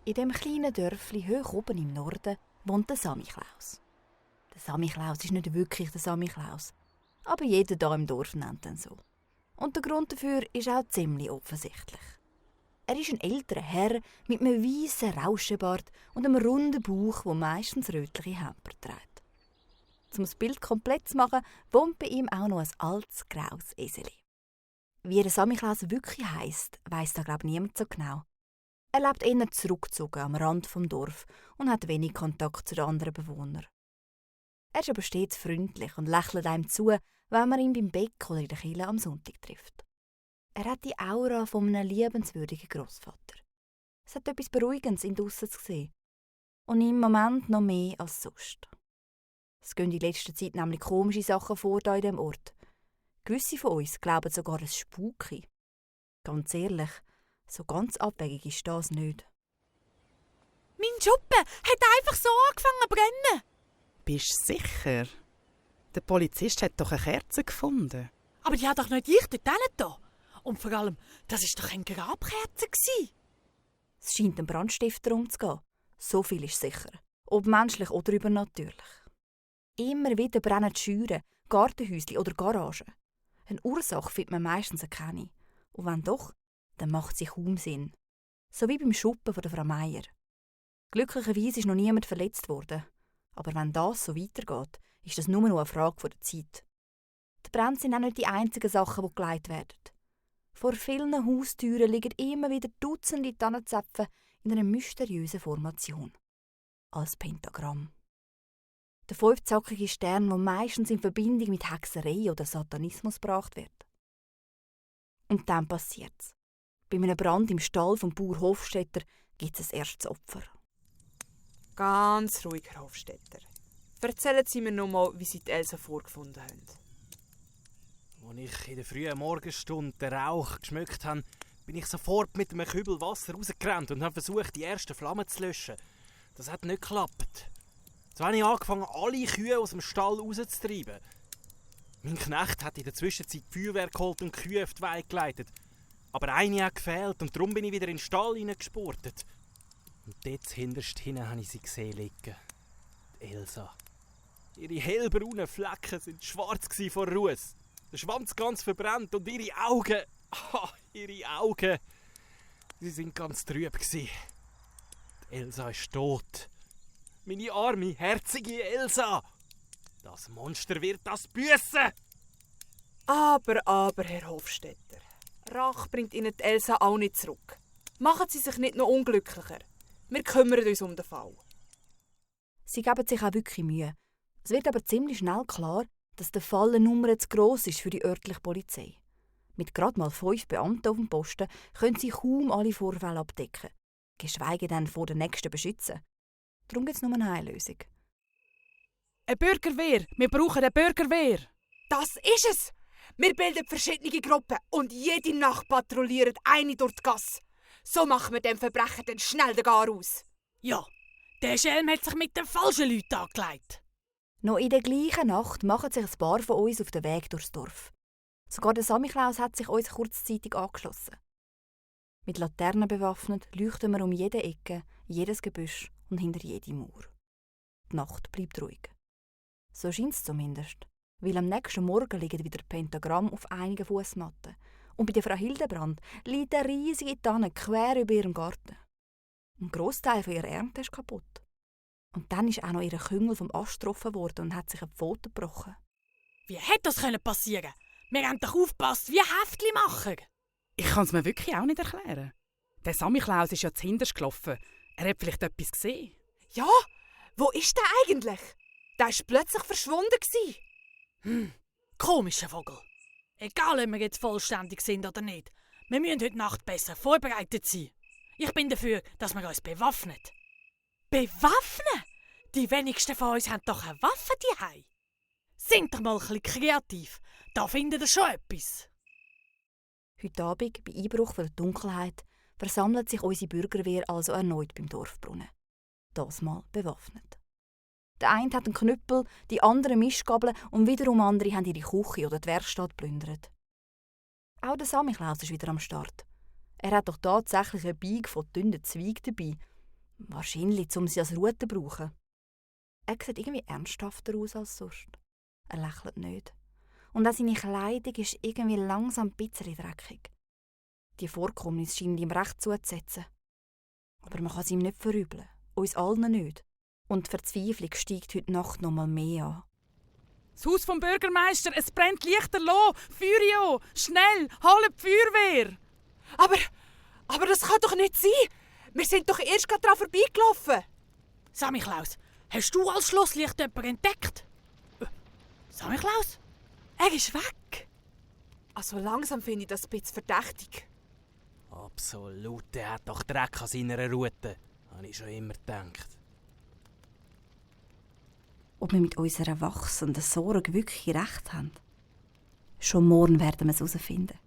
In dem kleinen Dörfli hoch oben im Norden wohnt der Samichlaus. Der Samichlaus ist nicht wirklich der Samichlaus, aber jeder hier im Dorf nennt ihn so. Und der Grund dafür ist auch ziemlich offensichtlich. Er ist ein älterer Herr mit einem weißen Rauschenbart und einem runden Bauch, der meistens rötliche Hemper trägt. Um das Bild komplett zu machen, wohnt bei ihm auch noch ein altes, graues Eseli. Wie der Samichlaus wirklich heisst, weiss da glaube ich niemand so genau. Er lebt eher zurückgezogen am Rand des Dorf und hat wenig Kontakt zu den anderen Bewohnern. Er ist aber stets freundlich und lächelt einem zu, wenn man ihn beim Bäck oder in der Kirche am Sonntag trifft. Er hat die Aura von einem liebenswürdigen Grossvater. Es hat etwas Beruhigendes, ihn draussen zu sehen. Und im Moment noch mehr als sonst. Es gehen in letzter Zeit nämlich komische Sachen vor hier in diesem Ort. Gewisse von uns glauben sogar, es spuke. Ganz ehrlich, so ganz abwegig ist das nicht. Mein Schuppen hat einfach so angefangen zu brennen. Bist du sicher? Der Polizist hat doch eine Kerze gefunden. Aber die hat doch nicht ich dort da. Und vor allem, das war doch eine Grabkerze. Es scheint einen Brandstifter umzugehen. So viel ist sicher. Ob menschlich oder übernatürlich. Immer wieder brennen die Scheuren, Gartenhäuschen oder Garagen. Eine Ursache findet man meistens keine. Und wenn doch, dann macht sie kaum Sinn. So wie beim Schuppen von der Frau Meier. Glücklicherweise ist noch niemand verletzt worden. Aber wenn das so weitergeht, ist das nur noch eine Frage der Zeit. Die Brände sind auch nicht die einzigen Sachen, die geleitet werden. Vor vielen Haustüren liegen immer wieder Dutzende Tannenzäpfe in einer mysteriösen Formation. Als Pentagramm. Der fünfzackige Stern, der meistens in Verbindung mit Hexerei oder Satanismus gebracht wird. Und dann passiert's. Bei einem Brand im Stall vom Bauer Hofstetter gibt es ein erstes Opfer. Ganz ruhig, Herr Hofstetter. Erzählen Sie mir noch mal, wie Sie die Elsa vorgefunden haben. Als ich in der frühen Morgenstunde den Rauch geschmückt habe, bin ich sofort mit einem Kübel Wasser rausgerannt und habe versucht, die ersten Flammen zu löschen. Das hat nicht geklappt. So habe ich angefangen, alle Kühe aus dem Stall rauszutreiben. Mein Knecht hat in der Zwischenzeit die Feuerwehr geholt und die Kühe auf die Weide geleitet. Aber eine hat gefehlt und darum bin ich wieder in den Stall hineingespurtet. Und dort hinterst hinten habe ich sie gesehen liegen. Die Elsa. Ihre hellbraunen Flecken waren schwarz vor Ruß. Der Schwanz ganz verbrannt und ihre Augen. Ihre Augen. Sie waren ganz trüb. Die Elsa ist tot. Meine arme, herzige Elsa. Das Monster wird das büssen. Aber, Herr Hofstetter, Rache bringt Ihnen die Elsa auch nicht zurück. Machen Sie sich nicht noch unglücklicher. Wir kümmern uns um den Fall. Sie geben sich auch wirklich Mühe. Es wird aber ziemlich schnell klar, dass der Fall eine Nummer zu gross ist für die örtliche Polizei. Mit gerade mal 5 Beamten auf dem Posten können sie kaum alle Vorfälle abdecken, geschweige denn vor den nächsten beschützen. Darum gibt es nur eine Lösung. Eine Bürgerwehr! Wir brauchen eine Bürgerwehr! Das ist es! Wir bilden verschiedene Gruppen und jede Nacht patrouilliert eine durch die Gasse. So machen wir dem Verbrecher dann schnell den Gar aus. Ja, der Schelm hat sich mit den falschen Leuten angelegt. Noch in der gleichen Nacht machen sich ein paar von uns auf den Weg durchs Dorf. Sogar der Samichlaus hat sich uns kurzzeitig angeschlossen. Mit Laternen bewaffnet leuchten wir um jede Ecke, jedes Gebüsch und hinter jede Mauer. Die Nacht bleibt ruhig. So scheint es zumindest, weil am nächsten Morgen liegen wieder Pentagramm auf einigen Fußmatten und bei der Frau Hildebrand liegt eine riesige Tanne quer über ihrem Garten. Ein Grossteil von ihrer Ernte ist kaputt. Und dann ist auch noch ihr Küngel vom Ast getroffen worden und hat sich eine Pfote gebrochen. Wie hätte das passieren können? Wir haben doch aufgepasst wie Häftli-Macher. Ich kann es mir wirklich auch nicht erklären. Der Samichlaus ist ja zuhinterst gelaufen. Er hat vielleicht etwas gesehen. Ja, wo ist der eigentlich? Der war plötzlich verschwunden. Komischer Vogel. Egal, ob wir jetzt vollständig sind oder nicht. Wir müssen heute Nacht besser vorbereitet sein. Ich bin dafür, dass wir uns bewaffnen. Bewaffnen? Die wenigsten von uns haben doch eine Waffe daheim. Sind doch mal ein bisschen kreativ. Da findet ihr schon etwas. Heute Abend, bei Einbruch der Dunkelheit, versammelt sich unsere Bürgerwehr also erneut beim Dorfbrunnen. Das Mal bewaffnet. Der eine hat einen Knüppel, die anderen Mischgabeln und wiederum andere haben ihre Küche oder die Werkstatt plündert. Auch der Samichlaus ist wieder am Start. Er hat doch tatsächlich eine Beige von dünnen Zweigen dabei. Wahrscheinlich, um sie als Route zu brauchen. Er sieht irgendwie ernsthafter aus als sonst. Er lächelt nicht. Und auch seine Kleidung ist irgendwie langsam ein bisschen dreckig. Die Vorkommnisse scheinen ihm recht zuzusetzen. Aber man kann es ihm nicht verübeln. Uns allen nicht. Und die Verzweiflung steigt heute Nacht noch mal mehr an. Das Haus vom Bürgermeister, es brennt lichterloh! Feuer! Schnell! Holt die Feuerwehr! Aber das kann doch nicht sein! Wir sind doch erst gerade daran vorbeigelaufen! Samichlaus, hast du als Schlusslicht jemanden entdeckt? Samichlaus? Er ist weg! Also langsam finde ich das ein bisschen verdächtig. Absolut, der hat doch Dreck an seiner Route. Habe ich schon immer gedacht. Ob wir mit unserer wachsenden Sorge wirklich recht haben? Schon morgen werden wir es herausfinden.